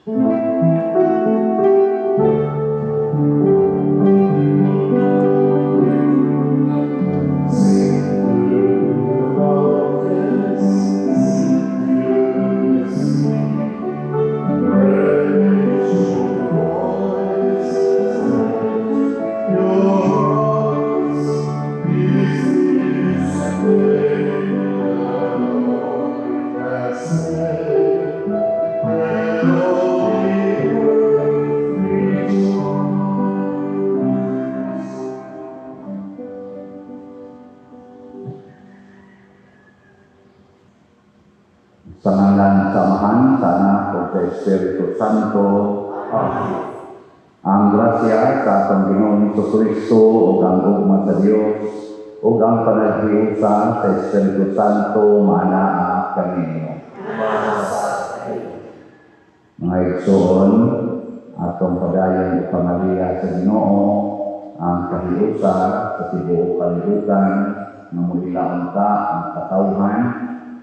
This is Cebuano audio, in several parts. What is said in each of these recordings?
Sing through the mountains, sing through the sea. Raise your voice, lift your hearts. This is the day the Lord has made. Let all the earth rejoice. Sa ngalan sa Amahan, sa Anak, ug sa Espiritu Santo. Amen. Ang grasya sa atong Ginoong Kristo ug ang gugma sa Dios ug ang panaghiusa sa Espiritu Santo maanaa kaninyo. Mga igsoon, atong padayon ipangaliya sa Ginoo ang kahiusa sa tibuok kalibutan nga moila unta ang katawhan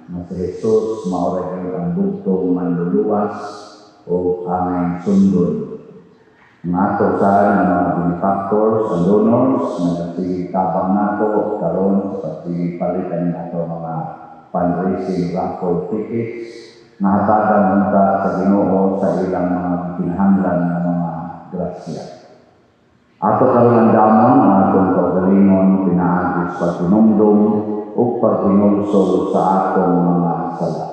nga si Jesus mao ra gyud ang bugtong manluluwas ug angay sundon. Ang ato sa nga mga benefactors and donors nga nagsigig tabang nato karon sa pagpalit ani ato mga fundraising raffle tickets nga hatagan unta sa Ginoo sa ilang mga gikinahanglan nga mga grasya. Ato karon ang damon ang atong kaugalingon pinaagi sa paghinumdom ug paghinulsol sa atong mga sala.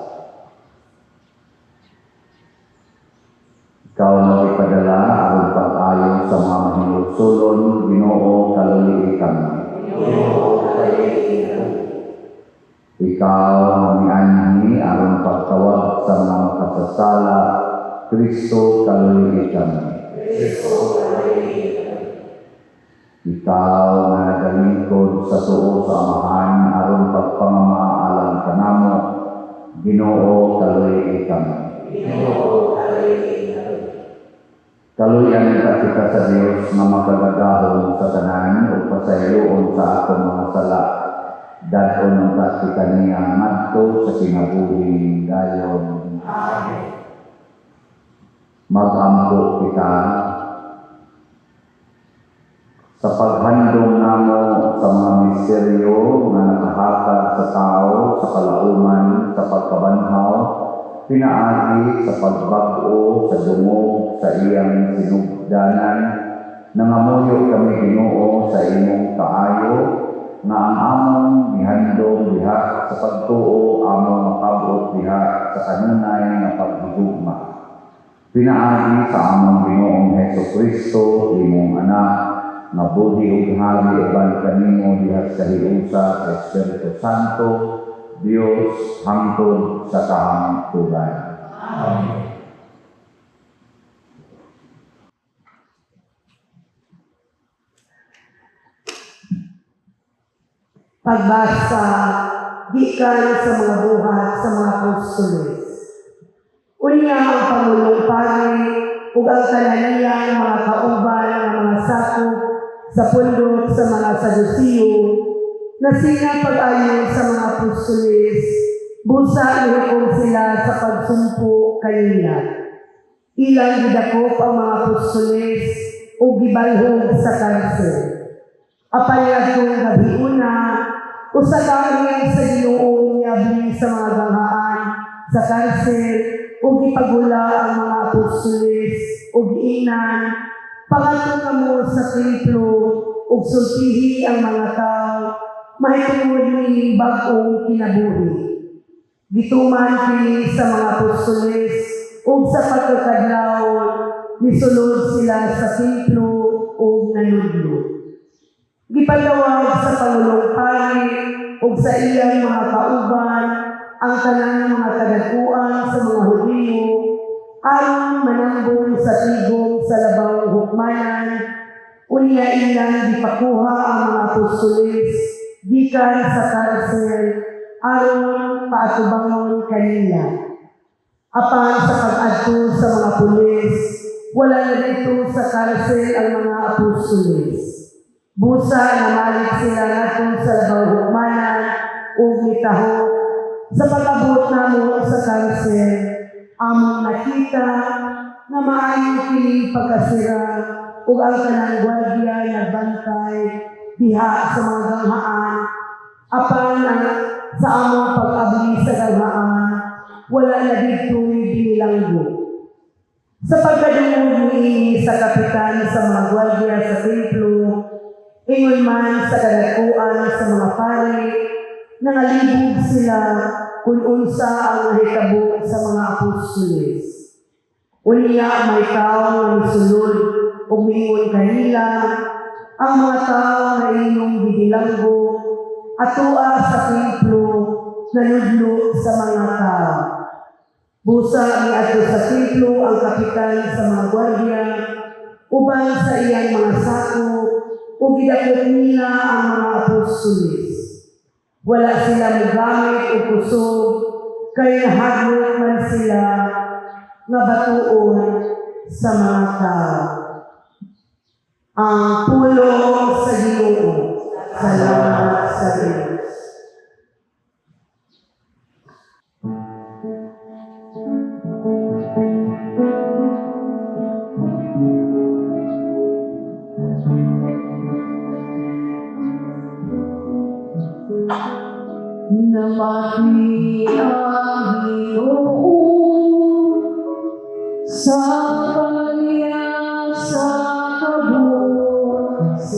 Ikaw nagipadala aron pag-ayo sa mga mahinulsulon, Ginoo, kalulii kami. Ikaw nga mianhi aron pagtawag sa mga makasasala, Kristo, kalulii kami. Ikaw nga nagalingkod sa tuo sa Amahan aron pagpangama alang kanamo, Ginoo, kalulii kami. Kaluyan ta kita sa Dios nga makagagahom sa tanan ug pasayloon sa atong mga sala. Dad-on unta kita niya ngadto sa kinabuhing dayon. Amen. Mag-ampo kita sa paghandom namo sa mga misteryo nga nakahatag sa tao sa kalauman sa pagkabanhaw, pinaagi sa pagbag-o sa dungog sa iyang sinugdanan, nangamuyo kami, Ginoo, sa imong kaayo nga ang among gihandom diha sa pagtuo among makabot diha sa kanunay nga paghigugma. Pinaagi sa among Ginoong Hesus Kristo, imong anak, nga buhi ug hari uban kanimo diha sa hiusa sa Espiritu Santo, Dios, hangtod sa kahangturan. Amen. Pagbasa gikan sa mga Buhat sa mga Apostoles. Unya ang pangulong pari ug ang tanan niyang mga kauban nga mga sakop sa pundok sa mga Sadusiyo nasina pag-ayo sa mga apostoles, busa nihukom sila sa pagsumpo kanila. Ilang gidakop ang mga apostoles ug gibalhog sa karsel. Apan ngadtong gabiuna, usa ka anghel sa Ginoo miabli sa mga ganghaan sa karsel ug gipagula ang mga apostoles ug giingnan, "Pangadto kamo sa templo ug sultihi ang mga tawo mahitungod niining bag-ong kinabuhi." Gituman kini sa mga apostoles ug sa pagkakadlaw misulod sila sa templo ug nanudlo. Gipatawag sa pangulong pari ug sa iyang mga kauban ang tanang mga kadag-uan sa mga Hudiyo aron manambong sa tigom sa labawng hukmanan. Unya ilang gipakuha ang mga apostoles gikan sa karsel aron paatubangon kanila. Apan sa pag-adto sa mga pulis, wala na didto sa karsel ang mga apostoles. Busa namalik sila ngadto sa labaw hukmanan ug nitaho, "Sa pag-abot namo sa karsel, among nakita nga maayo kini pagkasira ug ang tanang gwardiya nagbantay diha sa mga ganghaan, apan ang sa among pag-abli sa ganghaan, wala na didto'y binilanggo. Sa pagkadungog niini sa kapitan sa mga gwardiya sa templo, ingon man sa kadagkuan sa mga pari, nangalibog sila kung unsa ang nahitabo sa mga apostoles. Unya may tao nga misulod ug miingon kanila, "Ang mga tao nga inyong gibilanggo atoa sa templo nanudlo sa mga tao." Busa miadto sa templo ang kapitan sa mga gwardiya uban sa iyang mga sakop ug gidakop nila ang mga apostoles. Wala sila mogamit og kusog kay nahadlok man sila nga batuon sa mga tao. Ang pulong sa Ginoo. Salamat sa Diyos. Namati ang Ginoo sa paniya sa kabus.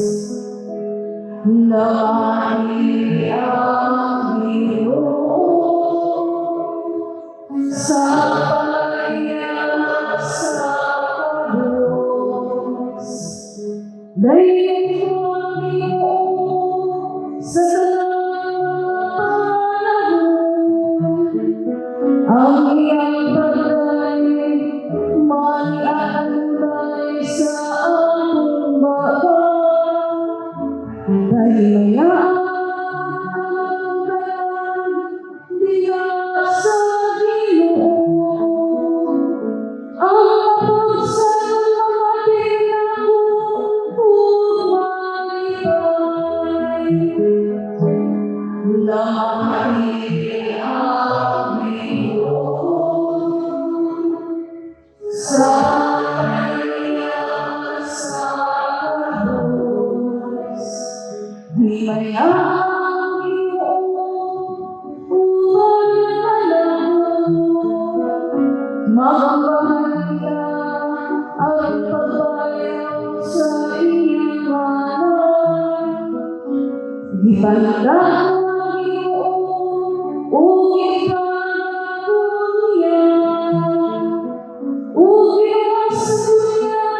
Namati ang Ginoo sa paniya sa kabus. Dayon ang Ginoo sa tanang panahon. Ang iyang pagdaig manianday sa akong baba. Kahimayaan ang tanan diha sa Ginoo. Ang mapagsan mga tinako ug malipay. Namati ang Ginoo sa kanya sa kabus. Himayaan ang Ginoo uban panahon. Magambahan niya ang pagbayaw sa iyang ngalan. Gibanda ang Ginoo ug gipanago niya. Ug gigawas niya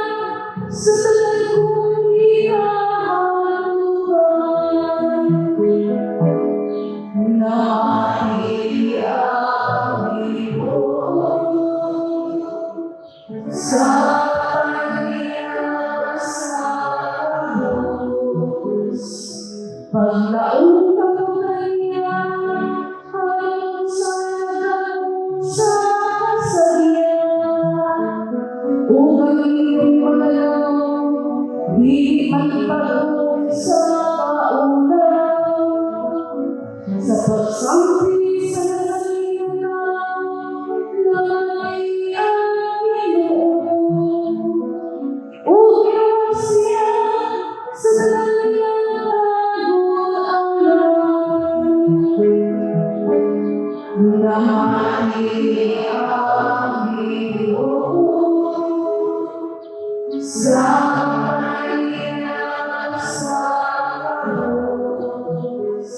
sa tanan kong gikahadlukan. Namati ang Ginoo sa kanya sa kabus. Paglaom ko kaniya aron sa nagamo sa kasagyan. Ug ang iyong paglaom dili man pag sa kaulaw. Sa pagsampi sa kasalingan namati ang Ginoo. Ug gigawas siya sa tanan niyang kagul-anan. Namati ang Ginoo sa kanya sa kabus.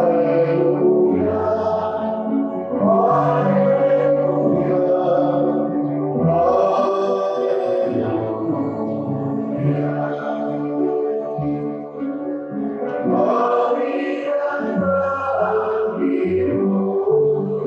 Alleluia, Alleluia, Alleluia. Mawikan ang Ginoo.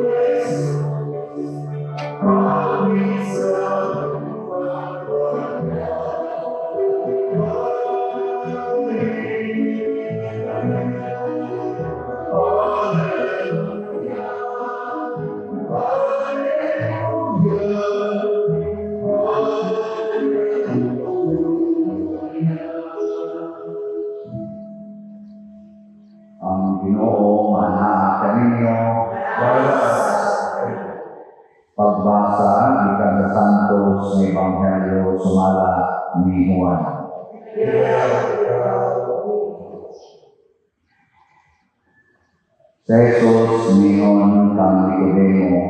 Balaos nga Ebanghelyo sumala ni Juan. Si Jesus ningon kang Nicodemo,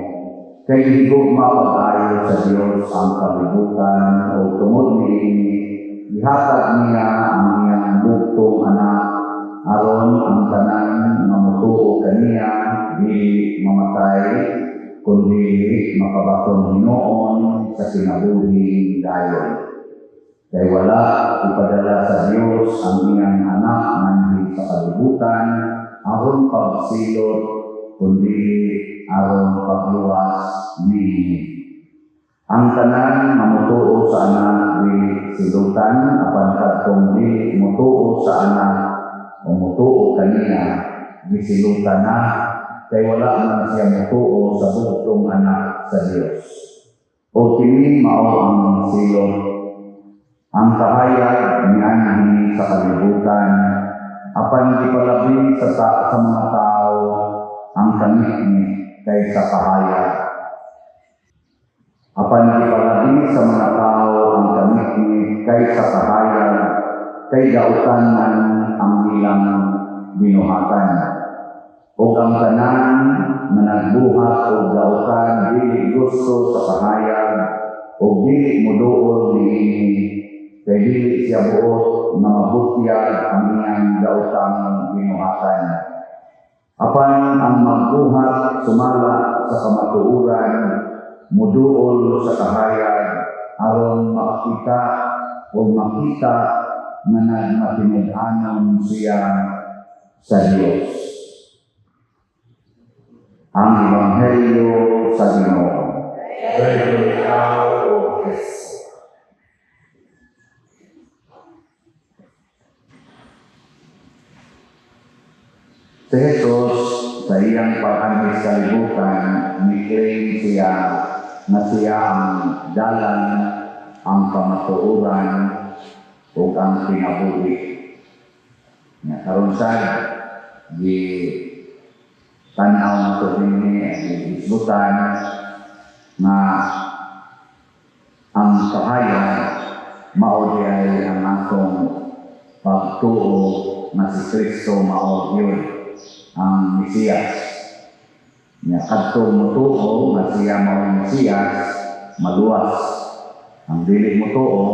kay gihigugma pag-ayo sa Dios ang kalibutan o tungod niini gihatag niya ang iyang bugtong anak aron ang tanan nga motuo kaniya dili mamatay kundi makabaton hinuon sa kinabuhing dayon. Kay wala ipadala sa Dios ang iyang anak nganhi sa kalibutan aron pagsilot kundi aron pagluwas niini. Ang tanan nga motuo sa anak dili silutan, apan kadtong dili motuo sa anak o motuo kaniya gisilutan na, kay wala man siya motuo sa bugtong anak sa Dios. O kini mao ang silot, ang kahayag nianhi sa kalibutan, apan gipalabi sa mga tao ang kangitngit kaysa kahayag. Apan gipalabi sa mga tao ang kangitngit kaysa kahayag, kay dautan man ang ilang binuhatan. O ang tanan nga nagbuhat og dautan dili gusto sa kahayag o dili moduol niini, kay dili siya buot nga mabutyag ang iyang daotang binuhatan. Apan ang magbuhat sumala sa kamatuoran moduol sa kahayag aron makakita o makita nga nagmatinud-anon siya sa Dios. Ang Ebanghelyo sa Ginoo. Dayon ikaw, O Kristo. Si Jesus sa iyang pag-anhi sa kalibutan, ni-claim siya na siya ang dalan, ang kamatuoran, ug ang kinabuhi. Nga karon sad gi tan-aw nato dinhi, gihisgutan nga ang kahayag mao diay ang atong pagtuo nga si Kristo mao gyud ang Mesiyas. Nya kadtong motuo nga siya mao ang Mesiyas, maluwas. Ang dili motuo,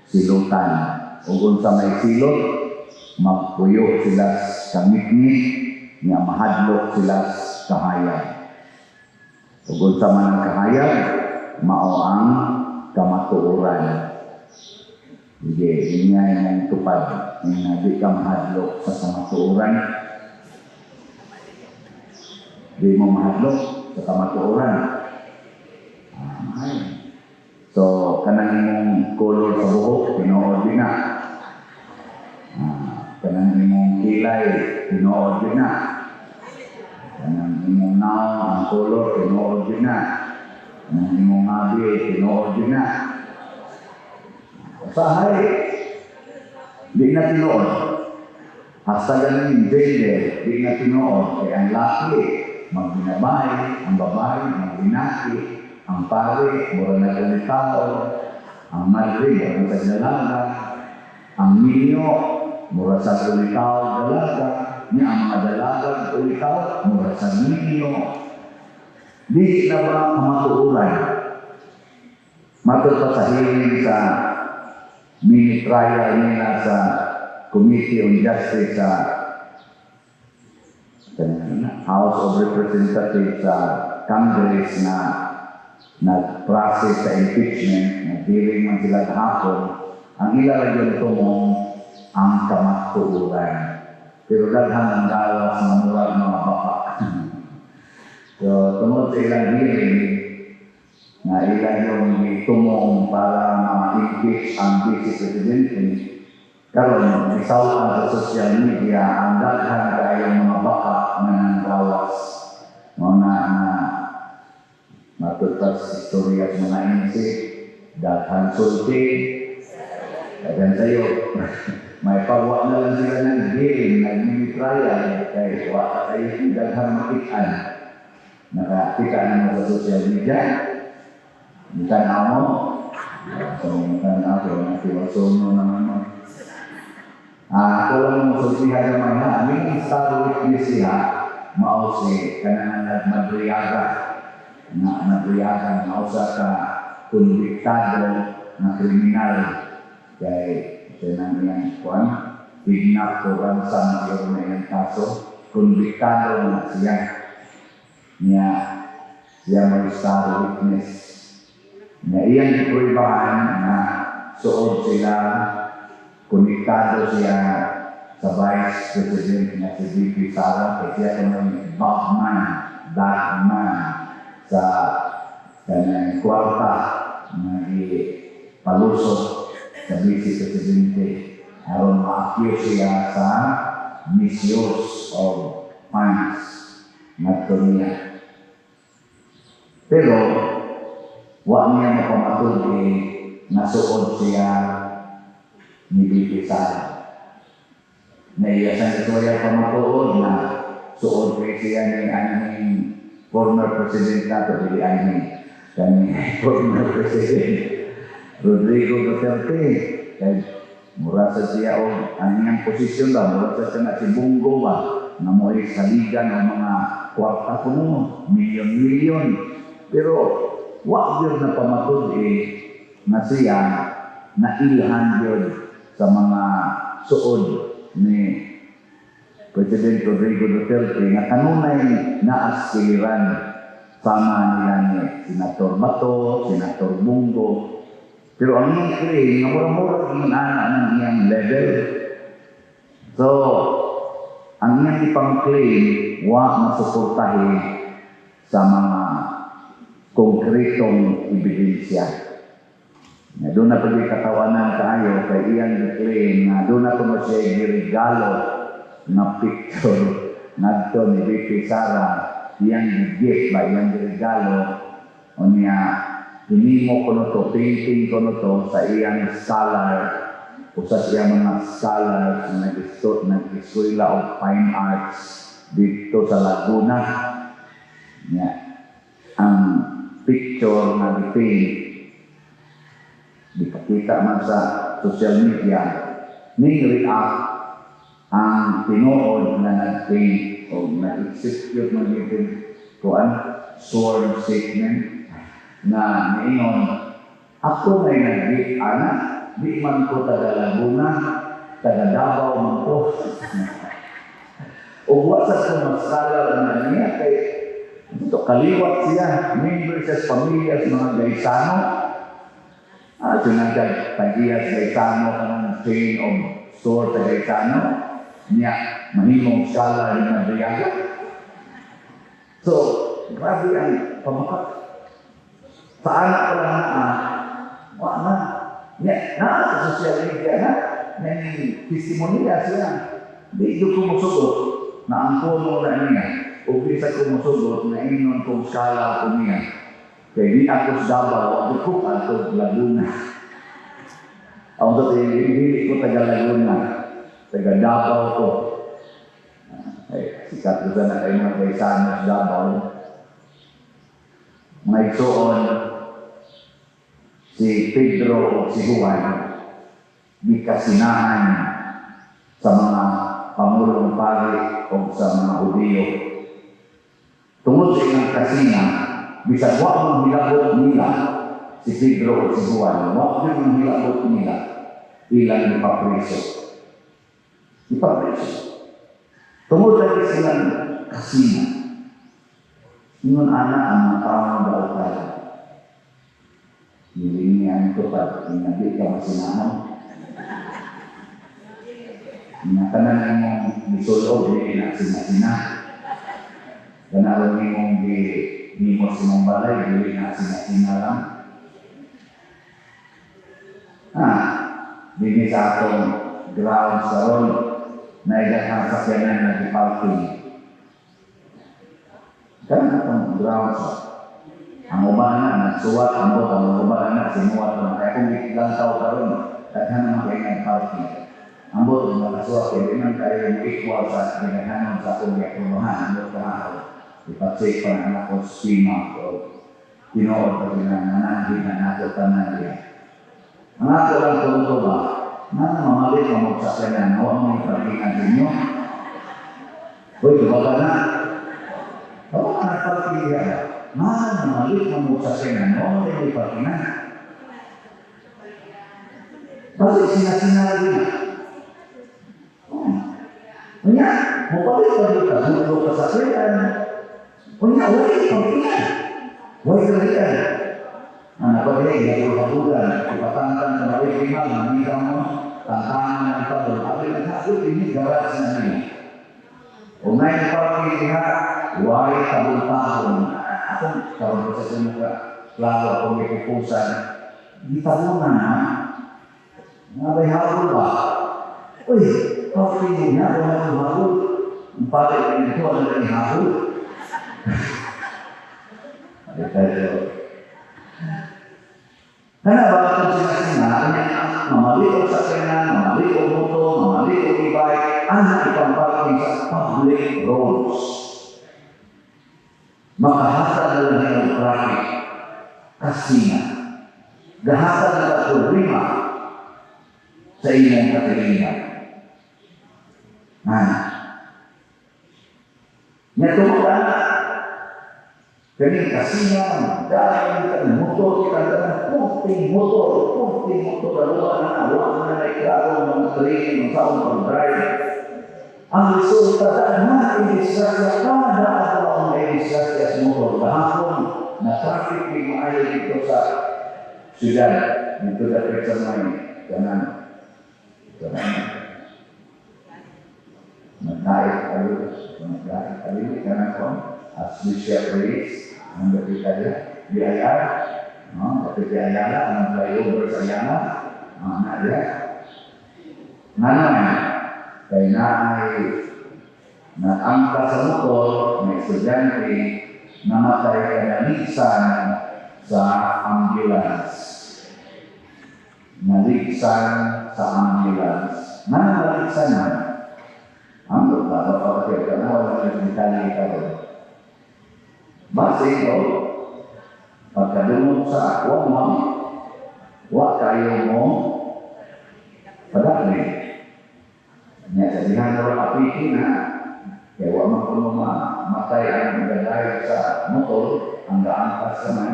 silutan. Ug unsa may silot, magpuyo sila sa kangitngit, nya mahadlok sila sa kahayag. Ug unsa man ang kahayag, mao ang kamatuoran. Sige, yun nga yung tupad. Yung nga di ka mahadlok sa kamatuoran. Di mo mahadlok sa kamatuoran. Ay. So, kanang imong color sa buhok, tinuod din na. Kanang imong kilay, tinuod din na. Kanang imong naong, ang color, tinuod din na. Kanang imong ngabi, tinuod din na. Usahay, di na tinuod. Hasta ganing gender, di na tinuod. Kaya ang laki, magbinabay, ang babae, magbinaki, ang pare, mura na ulitaw, ang madre, mura sa dalaga, ang minyo, mura sa ulitaw, dalaga, niya ang mga dalaga, ulitaw, mura sa minyo. Di na ba kamatuoran? Matod pa sa hearing sa mini trial nila sa Committee on Justice sa House of Representatives sa Congress na nag-process sa impeachment, nag-hearing man sila kahapon, ang ila ra gyud tumong ang kamatuoran. Pero daghan ang gawas nga murag mga baka. So, tungod sa ilang hearing, na ilan yung tumong para ma-impeach ang Vice Presidente, karon gisaw-an sa social media ang daghan kayong mga baka nga nanggawas. Mao na nga matud pa sa istorya sa mga NC, daghan sulti, daghan sayo. May pagwa na lang sila ng hearing, nag-mini trial, kay wa kayo daghan makitaan. Nakakita na mo sa social media. Tanaw mo? So, tanaw ko, natiwasono naman mo. Ah, ako lang mo sultihan naman ha. Aming star witness siya, mao si kanang nagmadriaga na Madriaga nga usa ka konbiktado na kriminal kay kanang iyang kuan, kidnap o ransom yun na iyang kaso, konbiktado na siya niya. Siya may star witness nga iyang gipruibahan na suod sila, konektado siya sa Vice President nga si VP Sara kay siya kuno'y bagman, dagman sa kanang kwarta nga gipalusot sa Vice Presidente aron ma-accuse siya sa misuse of funds ngadto niya. Pero wa niya mapamatud nga suod siya ni VP Sara. Na iya sa istorya pamatuod na suod kay siya ni anhing former president nato, dili anhing, kani former President Rodrigo Duterte, kay mura sa siya og ang iyang posisyon ba, mura sa siya na si Bong Go ba nga mo'y saligan ang mga kwarta kuno, milyon-milyon, pero wa gyud na pamatud nga siya na ilhan gyud sa mga suod ni President Rodrigo Duterte nga kanunay naaskiliran sama nila ni Senator Bato, Senator Bong Go. Pero ang iyang claim, nga mura-mura ang ana ng iyang level. So, ang iyang ipang-claim, wa masuportahin sa mga konkretong ebidensya. Nga doon na pwede katawanan tayo kay iyang claim nga doon na kuno siya giregalo na picture ngadto ni VP Sara, iyang gift ba, iyang giregalo unya hinimo kuno to, painting kuno to sa iyang scholar, usa sa iyang mga scholars na nag-eskwela og fine arts dito sa Laguna. Nya ang picture nga gi-paint, gipakita man sa social media, ning react ang tinuod na nag-paint o nag-execute man gyud kuan, sworn statement na niingon, "Ako may nag ana, di man ko taga Laguna, taga Davao man ko. Ug wa sa ko maskala na niya kay ito kaliwat siya, member siya sa pamilya sa mga Gaisano." Ah, sinagad tagiyas Gaisano, kanang chain of store sa Gaisano niya, mahimong scholar ni Madriaga. So, grabe ang pamakat. Sa anak ko lang na, wa na. Niya, naa sa social media na, may testimonya siya. Di do ko musugot na ang puno na niya. O bisa ko musugot na ingon kong scholar ko niya. Kay di ako sa Davao, ako ko ato Laguna. Ang sa hindi ko taga Laguna, taga Davao ko. Ay, sikat ko sana kayo mga Gaisano sa Davao. Mga igsoon, si Pedro o si Juan, gikasinahan sa mga pangulong pari o sa mga Hudiyo. Tungod sa ilang kasina, bisag wa man hilabot nila si Pedro o si Juan, wa gyud man hilabot nila, ilang ipapreso. Ipapreso. Tungod lagi silang kasina. Ingon ana ang mga taong daotay. Nilingian ko pa, hindi ka masinahon. Nga tanan imong gisulod, dili na sina-sina. Kanaron imong gi himo sa imong balay, dili na sina-sina lang. Ah, dinhi sa atong ground karon na daghang sakyanan na gi-parking. Kanang atong ground sa ang uban na nagsuwat ambot ang uban na sinuwat na kaya kung gilantaw karon, daghan naman kay nag-parking. Ambot ang makasuwat kay di man kayo equal sa ginaghanon sa akong giaprobahan. Ambot kahapon. Ipa-check pa na anak ko sa PMA o Tinuod pa sila nananghid na nato tanan diya. Ang ako lang punto ba, na mamalit mo magsakyanan, wa mo iparkingan ninyo. Uy, tubaga na. Ako ka nagparking diya. Nga, mamalit mo magsakyanan, wa mo iparkingan. Bakit sinasinara din? Oh. Unya, mopalit pa dito ka, dulo ka sa sakyanan. Unya, wala iparkingan. Wala kalian. Ang napagay, habul-habulan, ipatangkan sa maway primal, namita mo, tangtangan ng ipagol. Abi, naghagod, ini garage na niya. O ngayon parking diha, why tabon-tabon. Akong karon ko sa sinuka, klaro akong ipupusan. Di tabunan na. Nga ba'y habol ba? Uy, parking niya, wala akong habol. Ang pare nito, ano na yung habol? Ay, tayo. Kana ba itong sinasina, kanya mamali og sakyanan, mamali og motor, mamali og e-bike, ana ipang-parking sa public roads. Makahatag na lang ang traffic. Kasina. Gahatag na ang problema sa imong katilingan. Ah. Nya tungod ana, kani kasina, dahil ka motor, kita tanan, puting motor, dalawa na, wa na na iklaro, mga training, mga taong pag-drive. Ang resulta, dahil disgrasya, kada adlaw ang may disgrasya sa motor. Gahapon, na traffic di maayo dito sa siyudad, dito dapit sa may kanan. Kanan. Nagkait kayo, nagkait kayo, kanan ko, as Lucia Praise, ang dapit kayo, BIR, no, dapit kay Ayala, ang flyover sa Ayala, no, na diya. Nga naman, kay naay naangka sa motor, may estudyante, namatay ka naligsan sa ambulance. Naligsan sa ambulance. Nga naligsan na, ang dapat pa kasi ka na wala na detalye karon. Base ko, pagkadungog sa wamang, wa kayo mo padakli. Nya sa diha na wala apiki na, kaya wa man kuno matay ang nagdrive sa motor, ang gaangkas naman,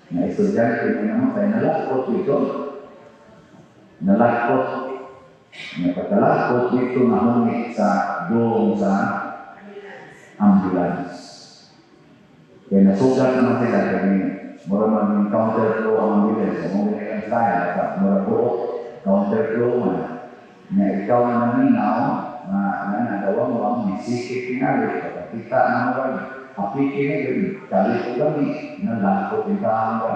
na estudyante na namatay, nalakot ito. Nalakot. Nga pagkalakot dito nahungit sa doong sa ambulance. Kaya nasugat naman sila, kaya mura man counter flow ang ambulance, mo ang style, at mura buok, counter flow man. Nga ikaw na naminaw, na na nagawa mo ang misikip tinali, pagkakita na mo rin, apike na yun, kali ko kami, nalakot yung taong ka.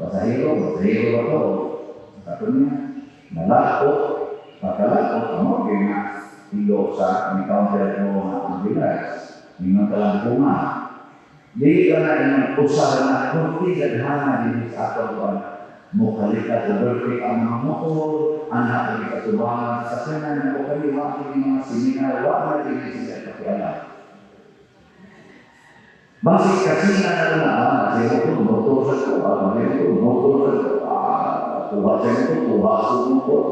Pasahero, pasahero ba to? Sabi niya, nalakot, pagkalakot, ano, kaya ilo sa may counter flow ng ambulance, ningon talang bunga. Di ka na inong usaha na kunti gadhana din sa atong kuan. Mukalikat overtake ang mga motor, anak ang katubangan sa sakyanan, o kami wa kini mga seminar, wa na din sila pakialam. Basi kasi na na na, kasi ko motor sa ko, ah, ko motor sa ko, ah, kuha sa ko, kuha sa motor.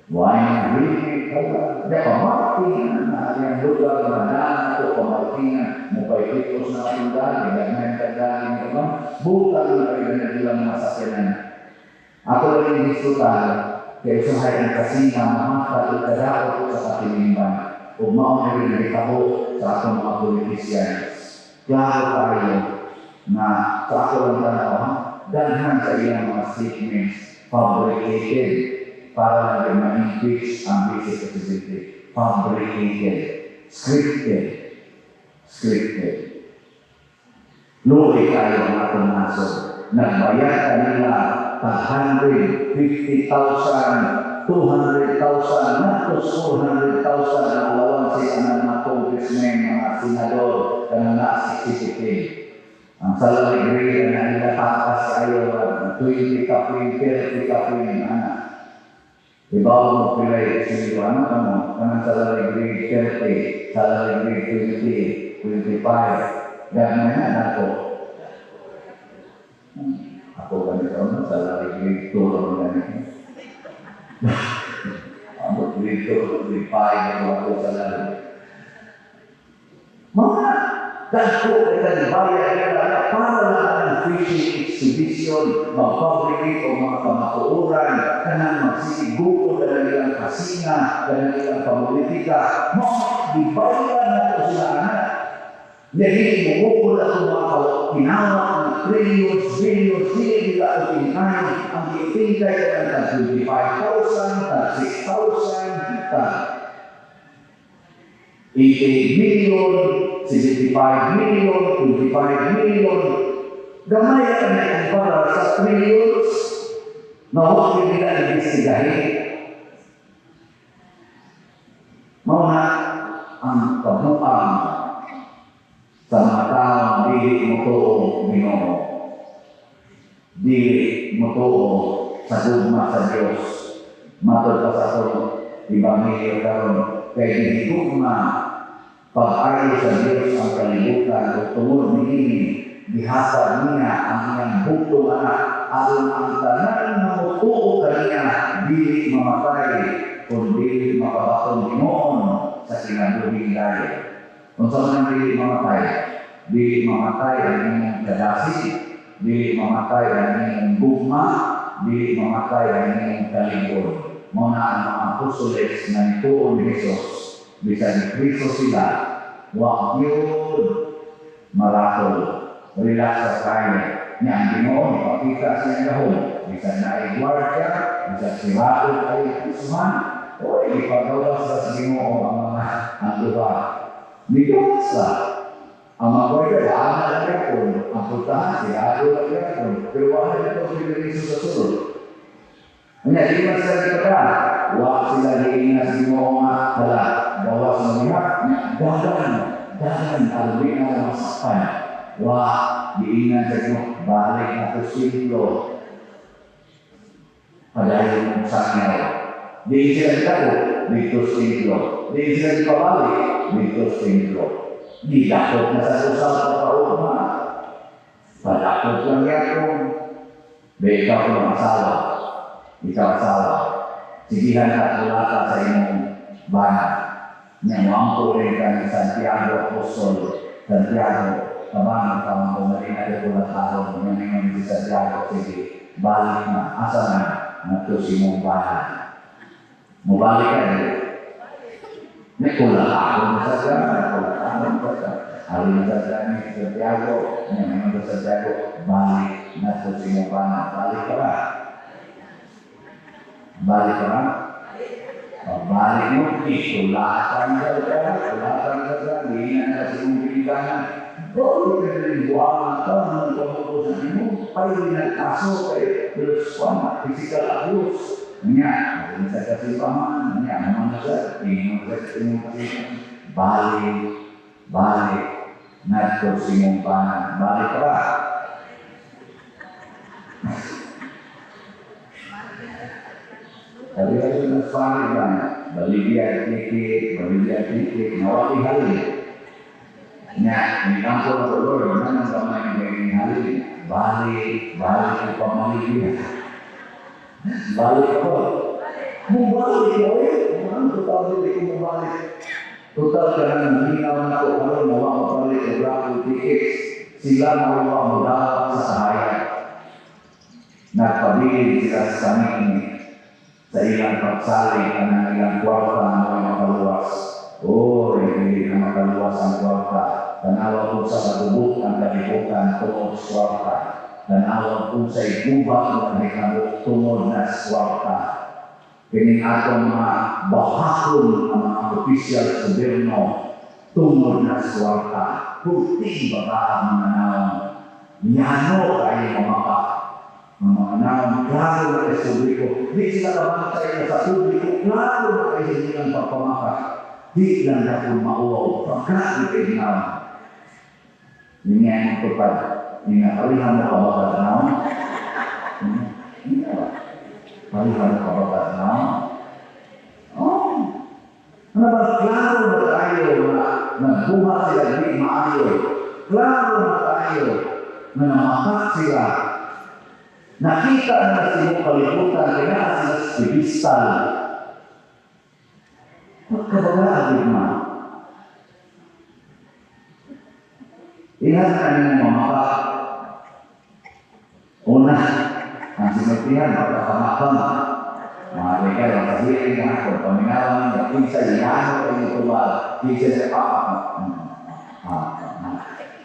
Why na really kala, di pamarkingan na ang lugar na na ko pamarkingan, mo pa ikitos na katunggali, ganyan tanggalin ka ba? Butang na kayo na ilang mga sakyanan. Ako lang yung hisgutan, kaya usahay ang kasina, mahatag o kadaot sa katilingban, ug mao na rin nagitaho sa atong mga politicians. Klaro tayo na sa ako lang tanaw, ha? Daghan sa ilang mga statements fabricated para lang din ma-impeach ang vice presidente. Fabricated, scripted, scripted. Luoy kayo ang atong nasod. Nagbayad kanila tag 150,000, 200,000, natos 400,000 na allowances ang mga congressmen, mga senador, kanang naa 60. Ang salary grade na nila taas kayo, 20 kapin, 30 kapin, ana. Ibaw mo pilay silyo, ano kamo, kanang salary grade 30, salary grade 20, 25, ganyan na nako. Salary grade 2 lang ganito. Abot grade 2, grade 5, ang ako salary. Mga dagko ay kalibayad nila para lang ang fishing expedition, mag-fabricate o mga kamatuoran, kanang magsigugod na ilang kasinga, kanang ilang pamulitika, mga gibayan na ito sila anak. Dili mo ako mga kinawat ng trillions, billions, dili nila ako tingkay. Ang gitingkay ka ng tag 25,000, tag 6,000, tag 88 million, 75 million, 25 million. Gamay ka na kumpara sa trillions na huwag nila imbestigahin. Mao na ang kabuang sa mga taong dili mo tuo Ginoo. Dili mo tuo sa gugma sa Dios. Matod pa sa atong Ebanghelyo karon kay gihigugma pag-ayo sa Dios ang kalibutan ug tungod niini gihatag niya ang iyang bugtong anak aron ang tanan nga motuo kaniya dili mamatay kundi makabaton hinuon sa kinabuhing dayon. Unsa man ang dili mamatay? Dili mamatay ang inyong kadasig, dili mamatay ang inyong gugma, dili mamatay ang inyong kaligod. Mao na ang mga apostoles na nituo ni Jesus, bisan ni Kristo sila, wa gyud maratol. Relax sa kaya. Nya ang Ginoo nipakita sa iyang gahom. Bisan naay gwardiya, bisan sirado ay prisuhan, oy, ipagawas sa Ginoo ang mga ang duha. Nigawas sa ang mga gwardiya, wala na lang yapon. Ang putahan, sirado lang yapon. Pero wala na ito si sa sulod. Nya, di man sila gipata. Wa sila giingna sa Ginoo nga hala, gawas na niya. Nya, dagan, dagan, albi na masakpan. Wa, giingnan sa Ginoo, balik na to silo. Padayon mong sangyaw. Di sila gitako, dito sa templo. Di sila gipabalik, dito sa templo. Di dakot na sa usap sa paugma. Padakot lang yapon. Di ikaw kung asawa. Ikaw asawa. Sigihan ka kulata sa imong bana. Nya moampo rin ka ni Santiago Apostol. Santiago, tabang ka mga kumalina ka kulatahon. Nya ningon si Santiago, sige, balik na, asa na, ngadto sa imong bana. Mubalik ka di. May kulatahon sa siya, kulatahon sa siya. Alin sa siya ni Santiago, nya ningon si Santiago, balik ngadto sa imong bana. Balik ka ba? Balik ka ba? Pagbalik mo, isulatan ka ka, sulatan ka ka, hindi na sa imong pinitanan. Oh, hindi na rin buwangan ka, nang pamukos sa imo, paili ng kaso kay plus one, physical abuse. Nya, alin sa kasipaman, nya, naman na sa, ingon sa imong kasipaman. Balik, balik, ngadto sa imong bana. Balik ka ba? Sabi ka sa pangit ba? Baligya ticket, baligya ticket, nawali halin. Nya, ni kampo na ko, Lord, nanang kamay ng gagawin halin. Balik, balik ko pamaligya. Balik ako. Mubalik ko eh. Ano, total dili ko mubalik. Total ka na naminaw na ko, karon nawa mo palit og raffle tickets. Sila nawa mo dawat sa sahaya. Nagpabilin sila sa kaming sa ilang pagsalig ang ilang kwarta ang mga makaluwas. Oy, hindi na makaluwas ang kwarta. Tanawa po sa katubok ang kalibutan tungod sa kwarta. Tanawa po sa igubat ang nahitabo tungod na sa kwarta. Kining atong mga bahakon ang mga opisyal sa gobyerno tungod na sa kwarta. Pulting baba ang mga naong. Yano kayo mamaka. Ang mga naong klaro na kay sa publiko. Di sila kabantay na sa publiko, klaro na kay sa ilang pagpamaka. Di lang na mauwaw, pagkain kay naong. Hindi nga yung tupad. Hindi nga, palihan mo ka ba ka naong? Hindi nga ba? Palihan mo ka ba ka naong? Oh. Ano ba, klaro na tayo na nagbuhat sila, di maayo. Klaro na tayo na namatak sila. Nakita na sa iyong kalibutan, kaya na sila sa pedestal. Pagkabaga, ma. Ilan na ninyo mga Una, ang sinultihan, pagkakamapang. Mga legal, ang kahirin nga, kung paminawan, kinsa iyano ay ito ba, kinsa sa papa.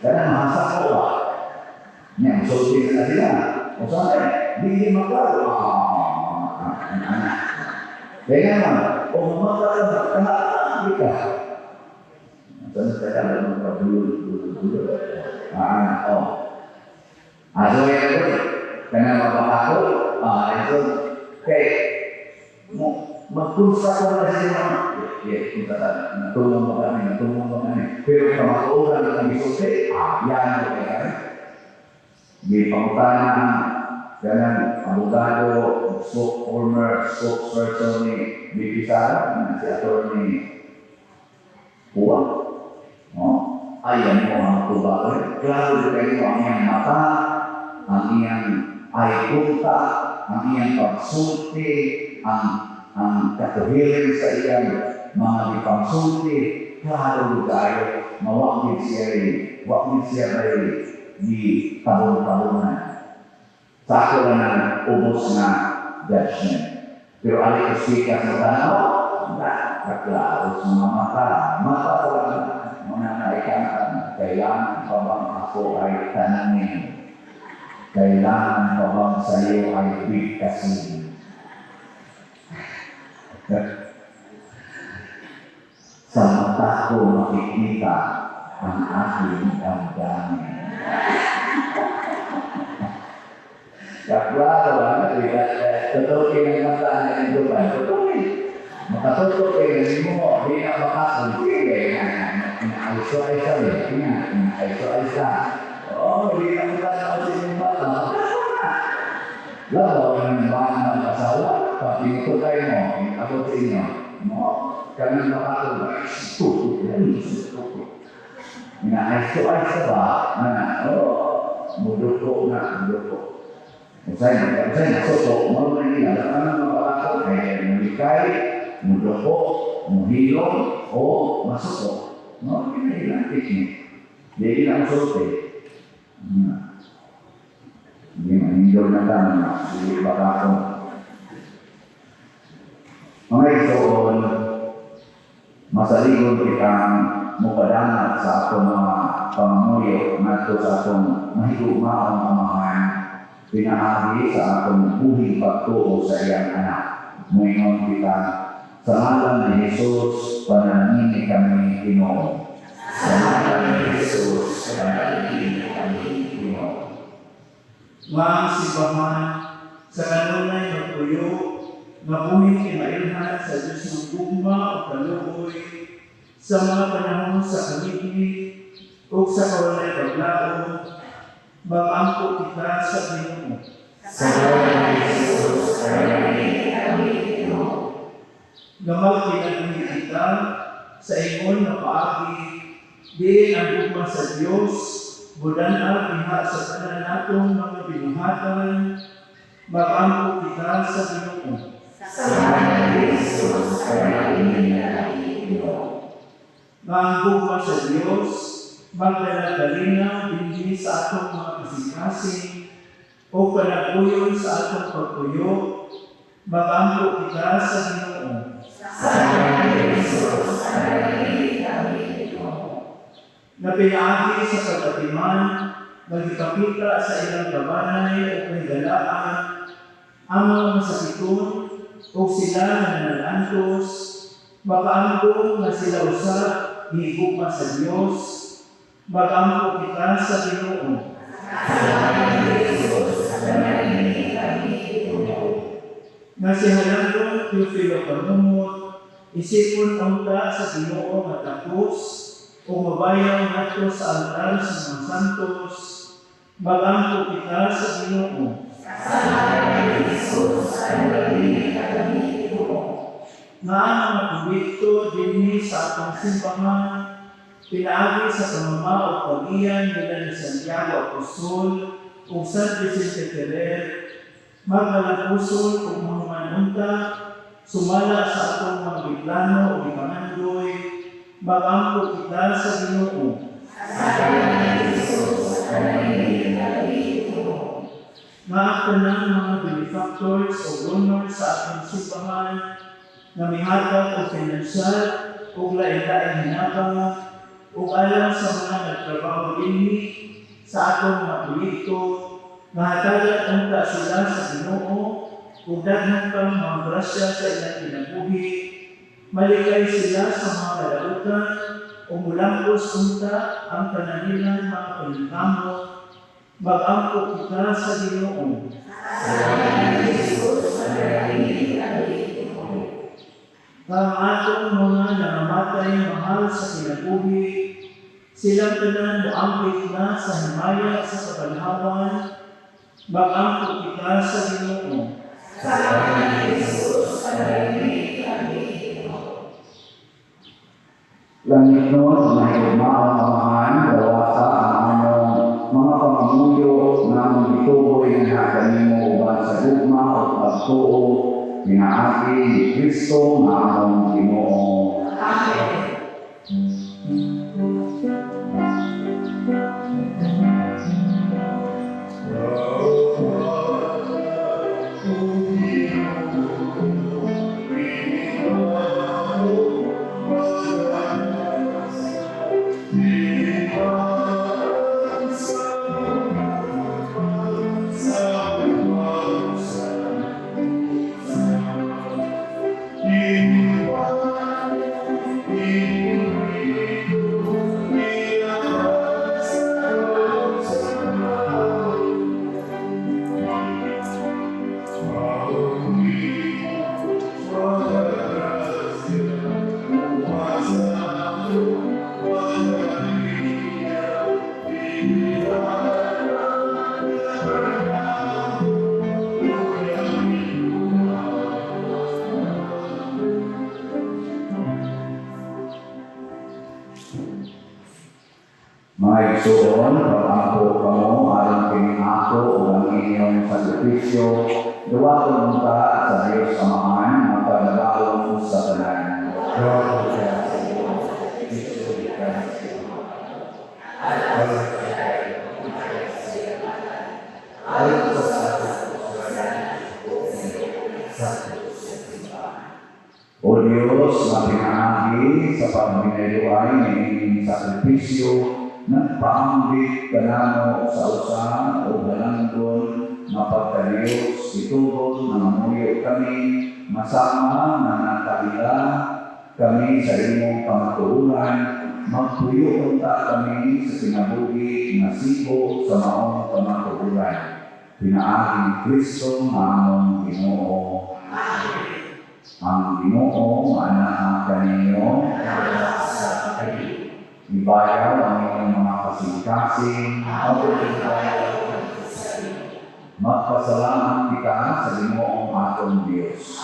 Kaya mahasak ko ba? Niya, musulti na sila. O saan eh, di maklaro. Kaya nga, o mamaka ka, di ka. Saan sa kaya, magkabulol, bulol, oh. So yan ito, kaya mabaka ko, ito, kay, magpulsa ko na siya, yes, kung tata, natulong mo kami, natulong mo kami. Pero sa matuuran ng gisulti, yan ko kaya kami. Di pangutana, ganang abogado, former spokesperson ni VP Sara, si Attorney Pua. No? Ayan mo ang tubag. Klaro kayo ang iyang mata, ang iyang eye contact, ang iyang pagsulti, ang katuhirin sa iyang mga gipangsulti, klaro kayo, mawagid siya wagid siya ay di tabon-tabonan. Sa ako lang ang ubos na judgment. Pero alay ko sikat sa tanaw, kaklaro sa mga mata. Mata ko lang, mga naikantan, kailangan pa bang ako ay tanungin? Kailangan pa bang sa iyo ay bigkasin? Sa mata ko makikita ang aking damdamin. Kaklaro, ano? Totoo kayo ng mata na ito ba? Totoo eh. Makatutok kayo mo, di na makakunti eh. Inaiso ay sa eh. Inaiso ay sa. Oo, di na mata na sa inyong mata. Lalo, ang bahan ng asawa, pag pinututay mo, abot sa inyo, no? Kanang makatutok. Inaiso ay sa ba? Oo, muduko na, muduko. Usay, usay, nasuto, mo na nila, ang mga ay mulikay, muduko, muhilom, o masuto. No, hindi na teknik. Di lang sulti. Hindi manindog na tama, hindi baka ako. Mga igsoon, masaligon kitang mupadangat sa atong mga pangamuyo ngadto sa atong mahigugmaong Amahan, pinaagi sa atong buhing pagtuo sa iyang anak. Muingon kita, sa ngalan ni Jesus, panalangini kami Ginoo. Sa ngalan ni Jesus, panalangini kami Ginoo. Nga ang simbahan sa kanunay magpuyo, nga buhing imailhan sa Diyos ng gugma o kaluoy, sa mga panahon sa kaligid o sa kawalay paglaom, mag-ampo kita sa Ginoo. Sa ngalan ni Jesus, panalangini kami Ginoo. Nga magkinabuhi kita sa ingon nga paagi, diin ang gugma sa Dios, budan-ag diha sa tanan natong mga binuhatan, mag-ampo kita sa Ginoo. Sa ngalan ni Jesus, panalangini kami Ginoo. Nga ang gugma sa Dios, magdala-dalinaw dinhi sa atong mga kasing-kasing, o panag-uyon sa atong pagpuyo, mag-ampo kita sa Ginoo. Sa ngalan ni Jesus, panalangini kami Ginoo. Na pinaagi sa pag-atiman, magipakita sa ilang kabanay o kahigalaan, ang mga masakiton o sila nga nanalantos, makaangkong nga sila usab gihigugma sa Dios, mag-ampo kita sa Ginoo. Sa ngalan ni Jesus, panalangini kami Ginoo. Nga si Halandong Teofilo Panumot, isipon unta sa Ginoo nga takos o mabayaw nato sa altar sa mga santos, mag-ampo kita sa Ginoo. Sa ngalan ni Jesus, panalangini kami Ginoo. Nga ang mga kumbikto dinhi sa atong simbahan, pinaagi sa pamama o pag-iyan nila ni Santiago Apostol ug San Vicente Ferrer, Magkalampuson ug mahuman unta, sumala sa atong mga giplano ug gipangandoy, mag-ampo kita sa Ginoo. Nga ang tanang mga benefactors o donors sa atong simbahan nga mihatag og pinansyal ug lain-laing hinabang ug alang sa mga nagtrabaho dinhi sa atong mga proyekto nga hatagan unta sila sa Ginoo ug daghan pang mga grasya sa ilang kinabuhi, malikay sila sa mga kalautan ug mulampos unta ang tanan nilang mga paningkamot, mag-ampo kita sa Ginoo. Nga ang atong mga nangamatay mahal sa kinabuhi, silang tanan moampit na sa himaya sa kabanhawan, mag-ampo kita sa Ginoo. Langit nun, mahigugmaong Amahan, dawata ang among mga pangamuyo nga among gituboy nga kanimo uban sa gugma ug pagtuo pinaagi ni Kristo nga among Ginoo. Mga igsoon, pag-ampo kamo aron kining ako ug ang inyong sakripisyo, duwaton unta sa Dios Amahan, magpagadaon sa tanan. O Diyos, na pinaagi sa pagbinayuay ng sakripisyo, nagpaambit kanamo sa usa o halangdon nga pagka-Diyos, itugon nga mamuyo kami, masama nga nakaila kami sa imong kamatuoran, magpuyo unta kami sa kinabuhi nga sibo sa maong kamatuoran. Pinaagi ni Kristo nga among Ginoo. Ang Ginoo anaa kaninyo. Ibayaw ang inyong mga kasing-kasing. Magpasalamat kita sa Ginoong atong Diyos.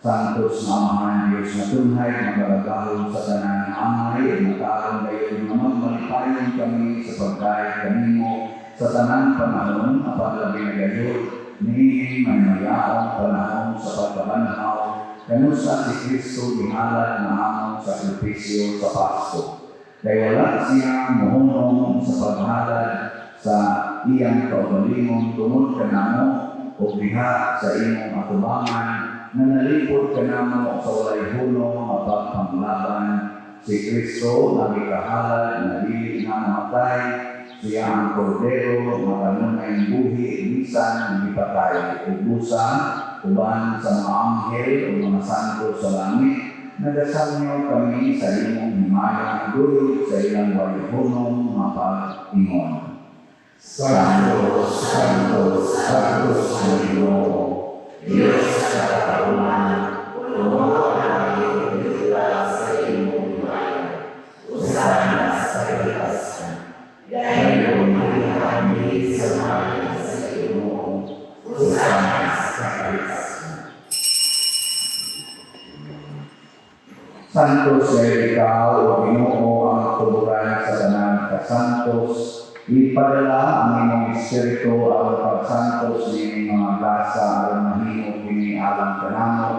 Santos nga Amahan Diyos nga tunhay, magalagahon sa tanan angay, mataron gayon nga magmalipayon kami sa pagdayeg kanimo sa tanang panahon, apan labi na gayud niining maymayaong panahon sa pagkabanhaw, kanusa si Kristo gihalad nga among sakripisyo sa Pasko. Kay wala siya mohunong sa paghalad sa iyang kaugalingon tungod kanamo ug diha sa imong atubangan na nalipod kanamo sa walay hunong nga pagpanglaban. Si Kristo nga gikahalad nga dili na mamatay, siya ang kordero nga kanunay buhi bisan gipatay, ug busa uban sa mga anghel ug mga santo sa langit, nagasangyaw kami sa imong himaya duyog sa ilang walay hunong nga pag-ingon. Santo, Santo, Santo sa Ginoo, Diyos sa katauhan, puno ang langit ug yuta sa imong himaya. Hosana sa kataas-tasan. Dayon ang sa ngalan sa Ginoo. Hosana sa kataas-tasan. Santos kay ikaw, O Ginoo, ang katuburan sa tanan kasantos. Ipadala ang imong Espiritu aron pagsantos niining mga gasa aron mahimo kini alang kanamo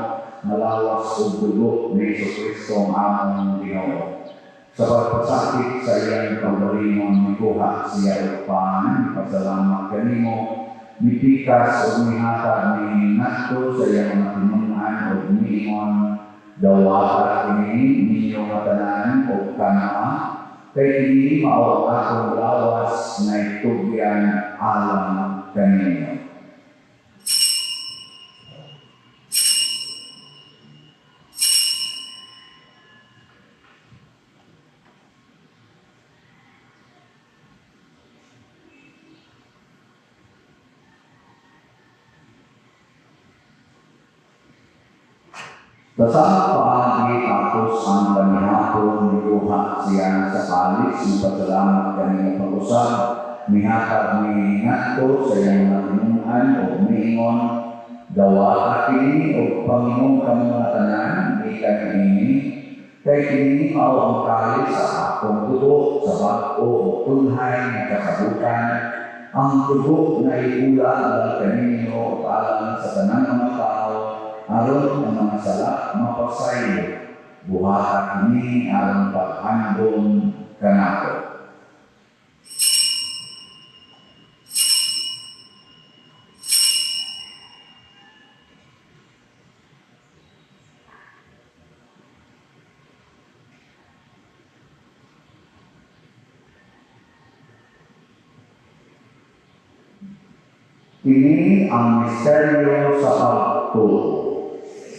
nga lawas ug dugo ni Hesukristo ang among Ginoo. Sa pagpasakit sa iyang kaugalingon, mikuha siya og pan, mipasalamat kanimo, mipikas ug mihatag niini ngadto sa iyang mga tinun-an ug miingon, "Dawata kini ninyo nga tanan ug kan-a, kay kini mao ang akong lawas nga itugyan alang kaninyo." Sa sama paagi tapos ang panihapon, mikuha siya sa kalis, mipasalamat kanimo pag-usab, mihatag niini ngadto sa iyang mga tinun-an ug miingon, "Dawata kini ug panginom kamo nga tanan gikan niini, kay kini mao ang kalis sa akong dugo sa bag-o ug tunhay nga kasabutan, ang dugo nga iula alang kaninyo ug alang sa tanang mga tawo aron ang mga sala mapasaylo. Buhata kini aron paghandom kanako." Kini ang misteryo sa pagtuo.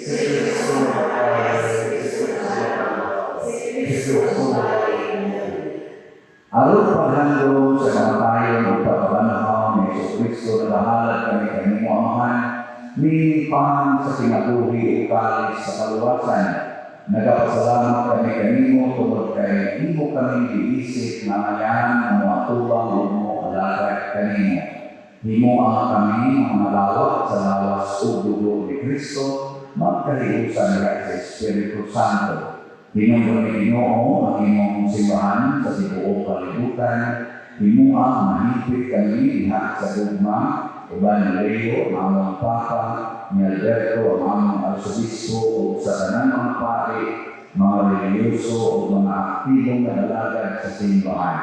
Si Kristo namatay, si Kristo nabuhat, si Kristo nabuhay. Aron paghandom sa kamatayon ug pagkabanhaw ni Hesukristo, nagahalad kami kanimo, Amahan, niining pan sa kinabuhi ug kalis sa kaluwasan. Nagapasalamat kami kanimo tungod kay imo kami giisip nga angayhan nga moatubang ug moalagad kanimo. Himoa kami nga mga lawak sa lawas ug dugo ni Kristo, magkahiusa diha sa Espiritu Santo. Hinumdumi, Ginoo, ang imong simbahan sa tibuok kalibutan. Himoa mahingpit kami diha sa gugma uban ni Leo ang among Papa, ni Alberto ang among Arsobispo ug sa tanang mga pari, mga relihiyoso ug mga aktibong nag-alagad sa simbahan.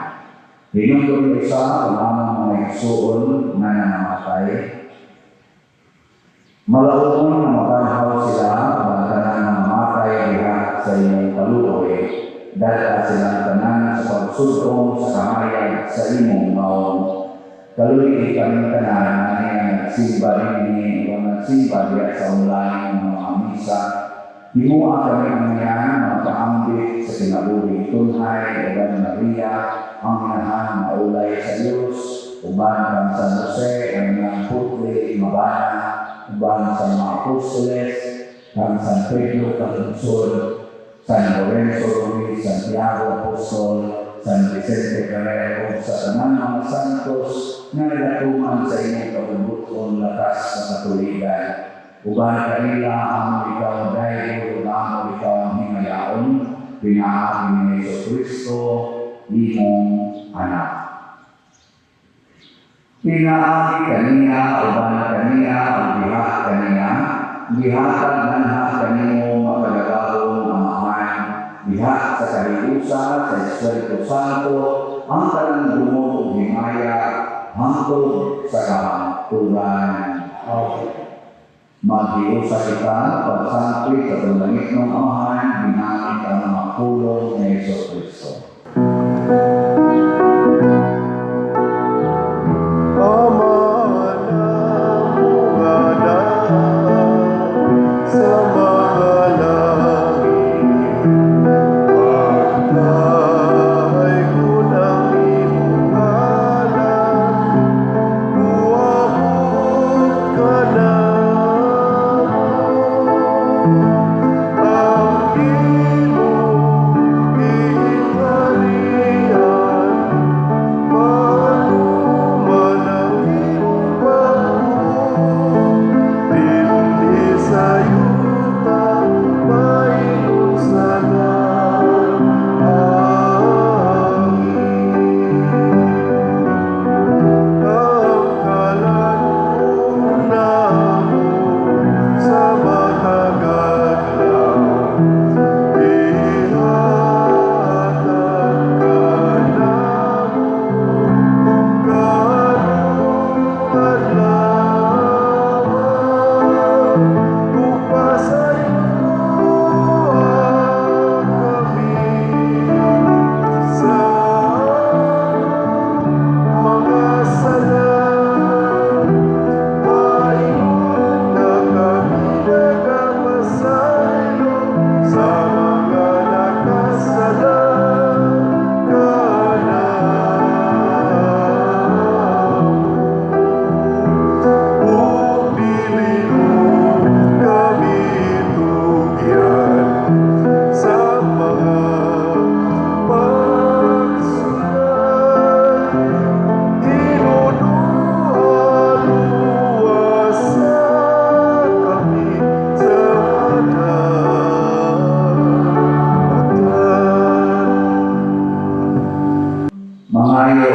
Hinumdumi usab ang among mga igsuon nga nangamatay. Malaumon nga mabanhaw sila uban tanan nga namatay diha sa imong kaluoy. Dad-a silang tanan sa pagsud-ong sa kahayag sa imong nawong. Kaluy-i kaming tanan nga nagsimba dinhi o nagsimba diha sa online nga mga misa. Himoa kami angayhan nga makaambit sa kinabuhing tunhay uban ni Maria, ang inahan nga ulay sa Dios, uban kang San Jose, ang iyang putli nga bana, uban sa mga apostoles, kang San Pedro Calungsod, San Lorenzo Ruiz, Santiago Apostol, San Vicente Ferrer, ug sa tanang mga santos nga nagatuman sa imong kabubut-on lakas sa katuligan. Uban kanila amo ikaw daygon ug amo ikaw hingayaon pinaagi ni Hesukristo, imong Anak. Pinaagi kaniya, uban kaniya, ug diha kaniya, gihatag nganha kanimo makagagahom Amahan, diha sa kahiusa sa Espiritu Santo, ang tanang dungog ug himaya hangtod sa kahangturan. Amen. Maghiusa kita pagsangpit sa atong langitnong Amahan, ginamit ang mga pulong ni Hesukristo. Ama namo nga naa sa mga langit, Pagdaygon ang imong ngalan, Muabot kanamo ang imong gingharian.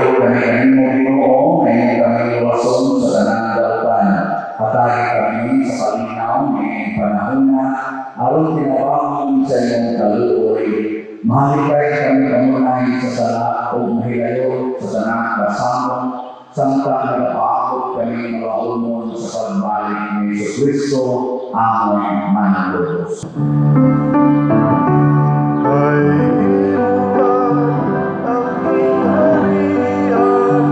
Nagtuo kami kanimo, Ginoo, nga imo kami luwason sa tanang dautan. Hatagi kami sa kalinaw ngayong panahona, aron tinabangon sa imong kaluoy. Mahalikay kami kanunay sa sala ug mahilayo sa tanang kasamong, samtang nagapaabot kami malaumon sa pagbalik ni Hesus Kristo, among Manluluwas. Kay imo man ang gingharian,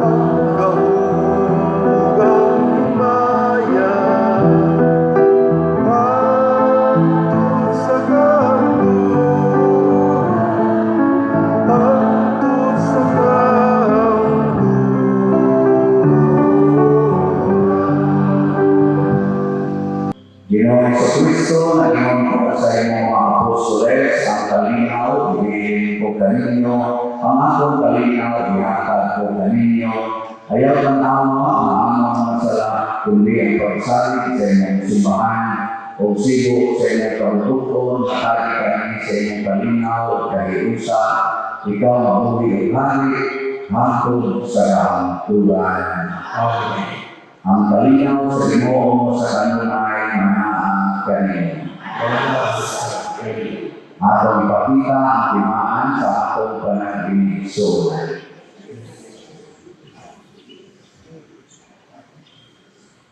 ang gahom ug ang himaya, hangtod sa kahangturan, hangtod sa kahangturan. Ginoong Kristo, nag-ingon ka sa imong mga apostoles, ang kalinaw, ibilin ko kaninyo, ang akong kalinaw, ihatag ko kaninyo. Ayaw tan-awa ang among mga sala, kundi ang pagsalig sa imong simbahan, o sigo sa imong kabubut-on, hatagi kami sa imong kalinaw ug kahiusa, ikaw mabuhi ug hari, hangtod sa kahangturan. Amen. Ang kalinaw sa Ginoo sa kanunay manaa kaninyo. Atong ipakita ang timaan sa atong panaginigsuonan.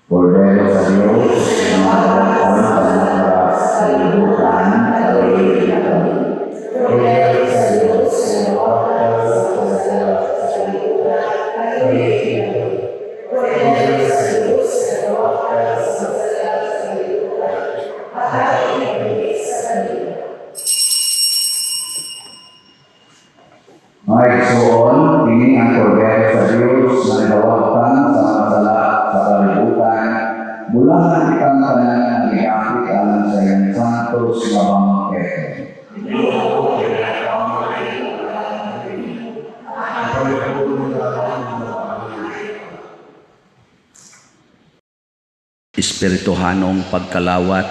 Kordero sa Dios, nga nagawagtang sa kalibutan, kaluoyi kami. Kordero sa Diyos, nga nagawagtang sa kalibutan, kaluoyi kami. Kordero sa Diyos, nga nagawagtang sa kalibutan, hatagi kami sa kalinaw. Mga igsoon, kini ang kordero sa Dios nga nagawagtang sa mga sala sa kalibutan. Bulahan kitang tanan nga gihapit alang sa iyang santos nga bangkete. Ginoo, Espirituhanong pagkalawat.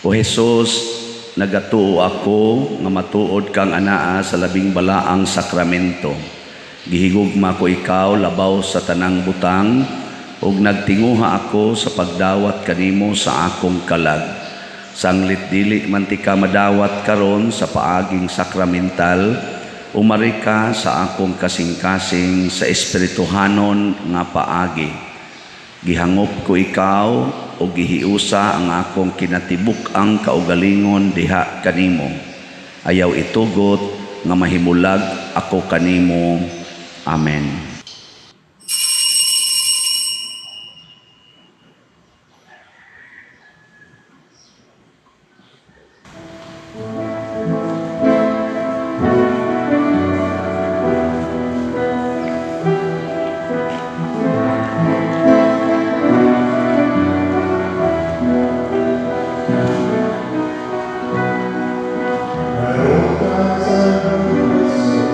O Jesus, nagatuo ako nga matuod kang anaa sa labing balaang sakramento. Gihigugma ko ikaw labaw sa tanang butang ug nagtinguha ako sa pagdawat kanimo sa akong kalag. Sanglit dili man tika madawat karon sa paaging sakramental, umari ka sa akong kasing-kasing sa espirituhanon nga paagi. Gihangop ko ikaw o gihiusa ang akong kinatibuk-ang kaugalingon diha kanimo. Ayaw itugot nga mahimulag ako kanimo. Amen. At all times I will sing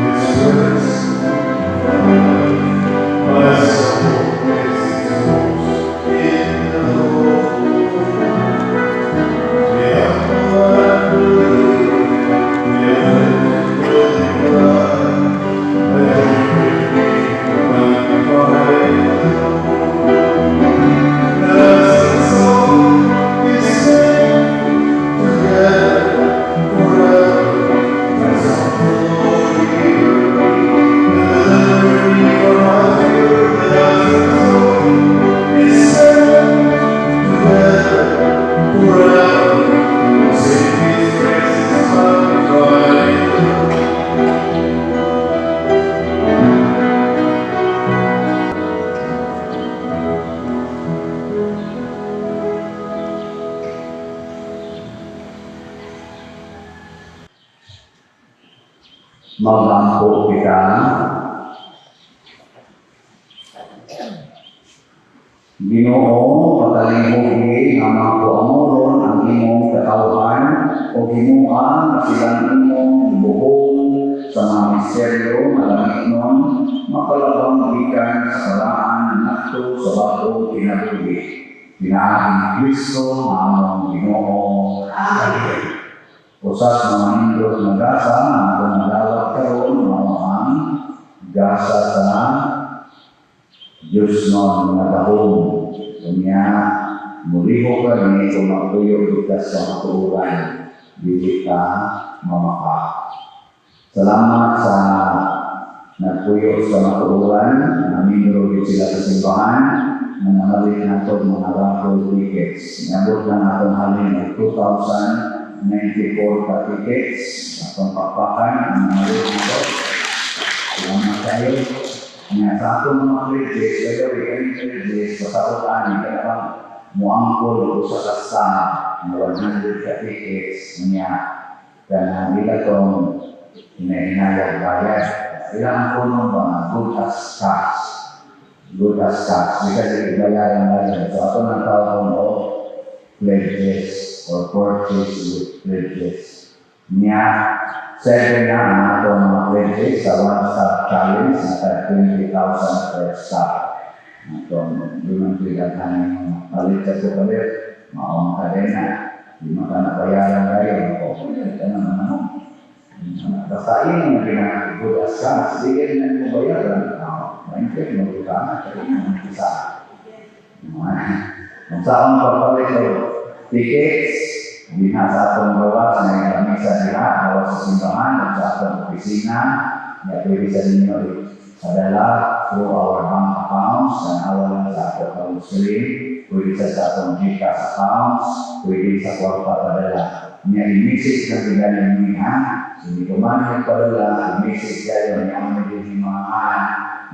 His grace. My soul makes its boast in the Lord. The humble and believe, the afflicted will be glad. And join with me to magnify the Lord. Let us exalt His name together forever. I sought the Lord, He heard me, and delivered me from my fear. Let us exalt His name together forever. Sing His praises, magnify the Lord. Magampo kita. Ginoo, patalinghugi nga makuamoron ang imong katawhan o himua nga silang imong gibuhong sa mga misteryo nga langitnon makalabang gikan sa karaan ngadto sa bag-ong kinabuhi. Pinaagi ni Kristo nga among Ginoo. Amen. Usa sa mga nindot nga gasa nga atong nadawat karon mao ang gasa sa Diyosnon nga dahom. Unya, mulihok kami kung magtuyo kita sa matuoran, dili ka mamaka. Salamat sa nagtuyo sa matuoran, namindro gid sila sa simbahan, na namalit nato mga raffle tickets. Niabot lang atong halin og 2,094 ka tickets. Atong pakpakan ang namalit nato. Salamat kayo. Nga sa atong mga pledges, by the way, kani pledges, pasabot ani, kaya bang muangkol og usa ka staff nga 100 ka tickets niya kanang ila tong hinahinayag bayad. Ilang ang kuno ba nga good as cash. Good as cash. Because ibayaran na. So ato nang tawag og pledges or purchase with pledges. Niya, seven na ang atong mga pledges sa one-stop challenge na tag 20,000 per stop. Atong limang tuig ang palit sa kapalit, maong kadena, di man ka nabayaran kayo, o, ano ano. Basta imo na good as cash, di ka na mo bayaran, maintain mo ka na, kaya mo isa. Kung saan pagpalit og tickets, dinha sa atong gawas na lamisa diha, gawas sa simbahan, o sa atong opisina, ya pwede sa ninyo padala through our bank accounts, tanawa lang sa ato karong screen, pwede sa atong GCash accounts, pwede sa kwarta padala. Nya i-message lang sila niya, hindi ko man nagpadala, i-message kayo, niya mo din yung mga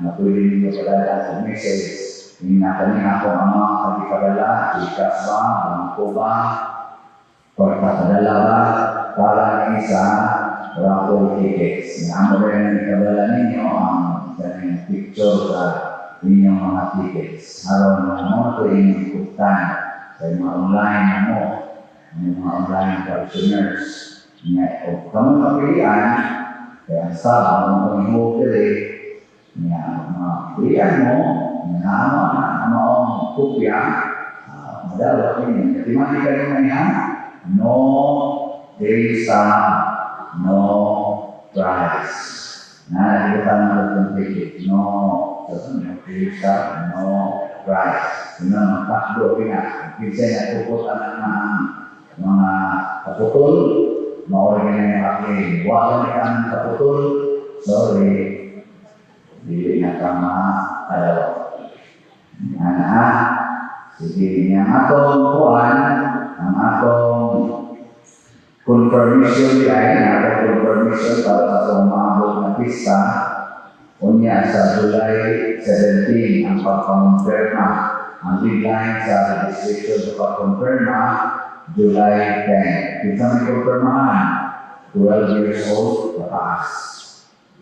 na pwede ninyo padala sa message. Hindi na kani akong ama pag-ipadala, GCash ba, bangko ba, kwarta padala ba, para ni sa raffle tickets. Nga amo rin ang ipadala ninyo ang kaning picture sa inyong mga tickets. Aron nga mo ito inyong puttan sa mga online na mo, yung mga online parishioners. Nga, o kamo kapilian, kaya ang staff, ang mga diri, nga mga pilian mo, nga ano na, ano ang kopya, madawat ninyo. Katiman kayo na yan, no data, no price. Na, di ba na itong ticket? No, no data, no price. Yun ang takbo na. Kinsa na tukot ang mga kaputol, maori na yung aking. Wala na ang kaputol, sorry, dili na ka makadalaw. Yan ha. Sige, ang atong kuan, ang atong confirmation ay, ang atong confirmation para sa atong maabot na pista, unya sa July 17 ang pagpakonfirma. Ang deadline sa registration sa pagkonfirma, July 10. Kinsa may konfirmahan, 12 years old, pataas.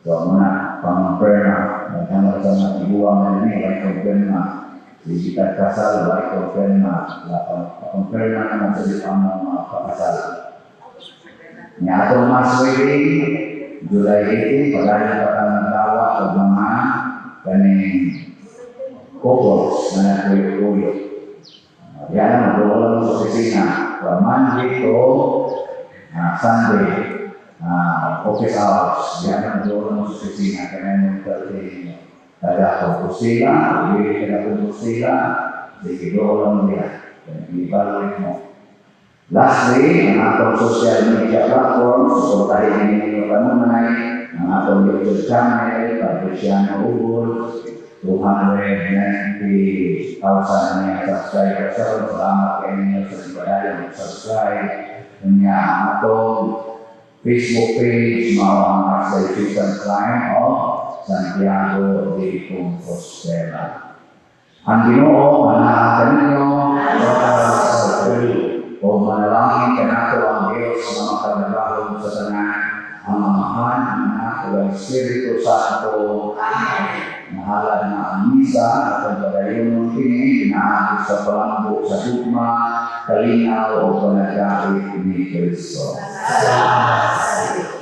So, muna, pangonfirma. Naghanap sa mga tiguang na nini, way konfirma. Sige kasal, way konfirma. Pakonfirma naman sa di pa mo mga pakasal. Nga atong mass wedding, July 18, pagayon pa ka ng tawa o mga kaning couples na nagkuyo-kuyo. Yan ang mag lang sa opisina from Monday to Sunday, office hours. Yan ang mag lang sa opisina, kaya mo ninyo. Taga Compostela, dili taga Compostela, sige doon lang diya. Kaya i-evaluate mo. Lastly, ang atong social media platform, suportahin ninyo kanunay, ang atong YouTube channel, Patriciano Ubol, 290,000 na yung subscribers. Salamat kayo ninyo sa pagpadayon mag-subscribe. Unya ang atong Facebook page, mao ang Archdiocesan Shrine of Santiago de Compostela. Ang Ginoo manaa kaninyo o manalangin kanato ang Dios nga makagagahom sa tanan, ang Amahan, ang Anak, ug ang Espiritu Santo. Mahalad na ang misa at ang padayonon kini pinaagi sa palambo sa gugma, kalinaw o panagait ni Kristo. Salamat sa Diyos.